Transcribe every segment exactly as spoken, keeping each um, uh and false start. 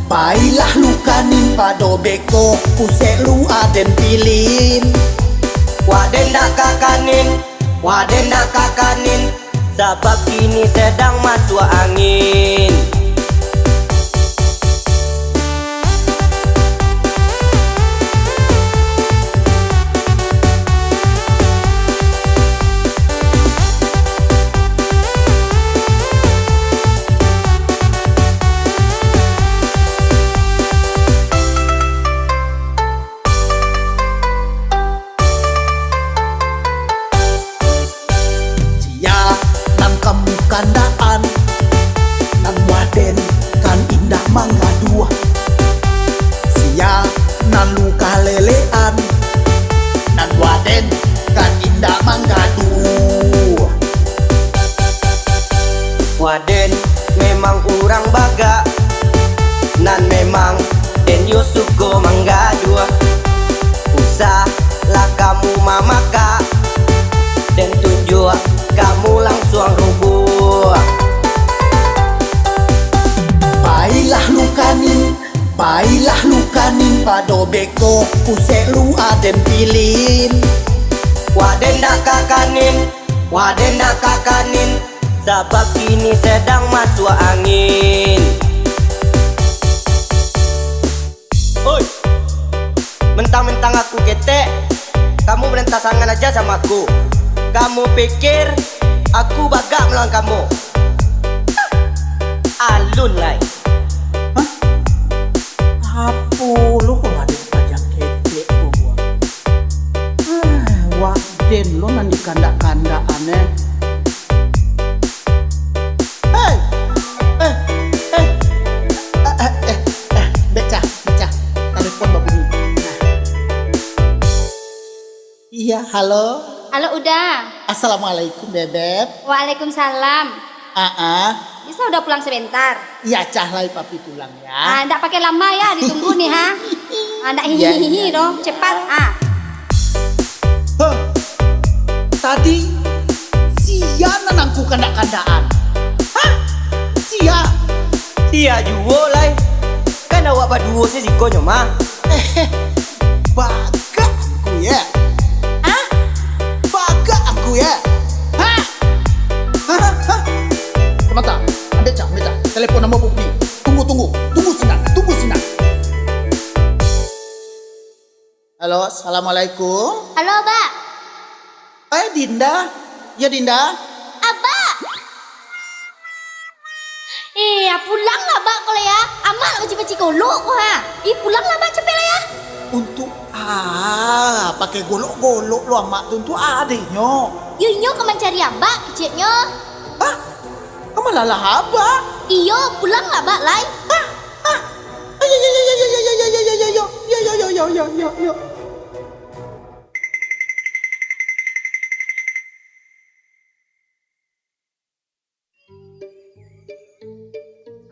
Pailah lu kanin pado beko, usek lu aden pilin. Waden dak ka kanin, waden dak ka kanin, sabab kini sedang masuak angin. Sia nan kamu kandaan, nan waden kan indak manggaduah. Sia nan lu kalelean, nan waden kan indak manggaduah. Waden memang urang bagak, nan memang den yo suko manggaduah. Usahlah kamu mamakak, den tunjuak kamu langsuang rubuah. Pailah lu kanin, pailah lu kanin pado beko, usek lu aden pilin. Waden dak ka kanin, waden dak ka kanin, sabab kini sedang masuak angin. Oi, mentang-mentang aku ketek, kamu berentasangan aja sama aku. Kamu pikir aku bagak melawan kamu? Alun lai. Hah? Apo lo kok ado pajak ketek ko buang? Ah, waden lo nan dikandak-kandak aneh. Hei! Eh, eh, eh, eh, eh, eh, Becah, Becah. Telepon babunyi. Nah. Iya, halo. Halo, Uda. Assalamualaikum, Bebeb. Waalaikumsalam. Ah, ah. Bisa Uda pulang sebentar? Iya, Cah, lai Papi pulang, ya. Ah, ndak pakai lama, ya, ditunggu nih, ha. Ah, ndak Iya, hihihi iya, doh, iya. Cepat, ah. Heh, tadi sia nan angku kandak-kandakan? Hah? Sia? Sia juo lai. Kan awak baduo se sikonyo mah. Eh, bagak angku ya? Hah? Bagak angku ya? Hah? Hah? Hah? Samanta, ambek Cah, ambek Cah. Telepon ambo bunyi. Tunggu, tunggu. Tunggu sinan, tunggu sinan. Halo, assalamualaikum. Halo, Bak. Eh, Dinda. Ya, Dinda. Abak. Eh, ya pulanglah, Bak, kalau ya. Amak nak baci-baci golok ko, ha. Ih, pulanglah, Bak, capeklah ya. Untuk ah, pakai golok-golok lo amak tu, untuk ah, adiknyo. Yo, inyo ka mancari Abak, keceknyo. Hah? Ka mano lah Abak? Iyo, pulanglah, Bak, lai. Hah? Hah? Ayo, yo, yo, yo, yo, yo, yo, yo, yo, yo, yo, yo, yo, yo, yo, yo, yo.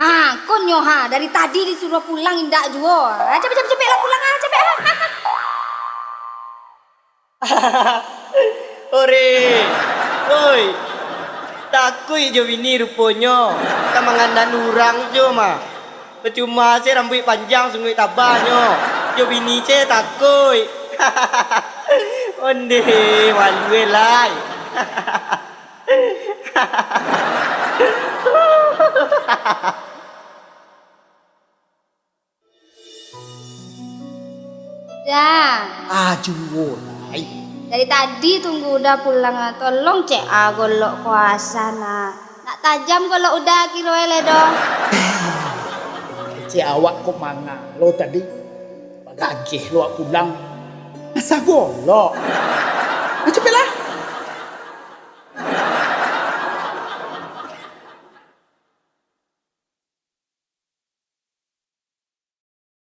Ha, ko nyo ha, dari tadi disuruah pulang indak juo. Ha, capek, capek, capek lah pulang ha, capek ha. Ore, oi, takuik jo bini ruponyo, ka mangandan urang jo mah. Pacuma se rambuik panjang sunguik tabanyo, jo bini ce takuik. Onde, malu e lai. Dah. Ah, juo lai. Dari tadi tunggu Uda pulang ah. Tolong cek ah golok kuasa nak. Nak tajam golok Uda kiro e lai doh. Cek awak kok manga lo tadi. Bagageh lo awak pulang. Asa golok. Nah, capeklah.